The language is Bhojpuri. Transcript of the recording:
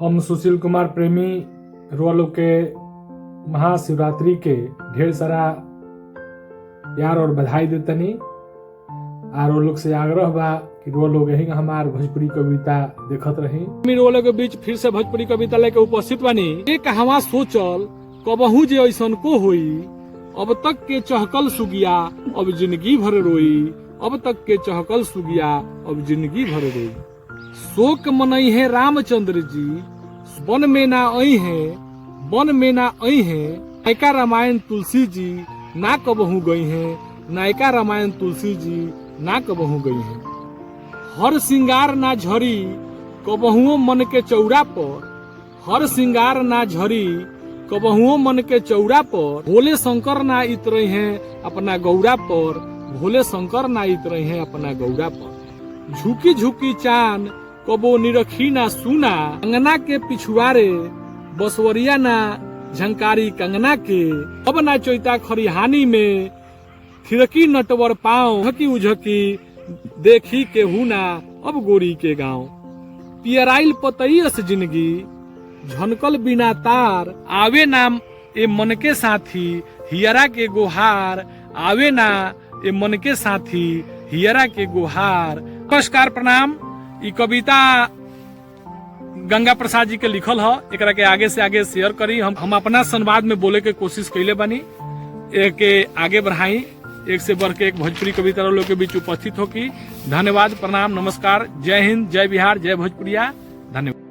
हम सुशील कुमार प्रेमी रुआ लोग के महाशिवरात्रि के ढेर सारा प्यार और बधाई देतनी। आर वो लोग से आग्रह बा कि रुआ लोग यही हमार भोजपुरी कविता देखत रही। रुआ लोग के बीच फिर से भोजपुरी कविता लेके उपस्थित बानी। एक कहवा सोचल कबहू जे ऐसन को होई, अब तक के चहकल सुगिया अब जिंदगी भर रोई, अब तक के चहकल सुगिया अब जिंदगी भर रोई। शोक मनई है रामचंद्र जी वन में ना आई है, वन में ना आई है। नायका रामायण तुलसी जी ना कबहू गई है, नायका रामायण तुलसी जी ना कबहू गई है। हर सिंगार ना झरी कबहुओ मन के चौरा पर, हर सिंगार ना झरी कबहुओ मन के चौरा पर। भोले शंकर ना इतरई हैं अपना गौरा पर, भोले शंकर ना इतरई हैं अपना गौरा पर। झुकी झुकी चांद कबो निरखी ना सुना, अंगना के पिछुआरे बसवरिया ना झंकारी कंगना के। अब ना चैता खरिहानी में थिरकी नटवर पाँव, झकी उझकी देखी के हुना अब गोरी के गांव। पियराइल पतईस जिंदगी झनकल बिना तार, आवे ना ए मन के साथी हियरा के गोहार, आवे ना ए मन के साथी हियरा के गोहार। नमस्कार, प्रणाम। ई कविता गंगा प्रसाद जी के लिखल ह। एकरा के आगे से आगे शेयर करी। हम अपना संवाद में बोले के कोशिश कैले बानी, एक के आगे बढ़ाई। एक से बढ़ के एक भोजपुरी कविता लोग के बीच उपस्थित होकी। धन्यवाद, प्रणाम, नमस्कार, जय हिंद, जय बिहार, जय भोजपुरिया। धन्यवाद।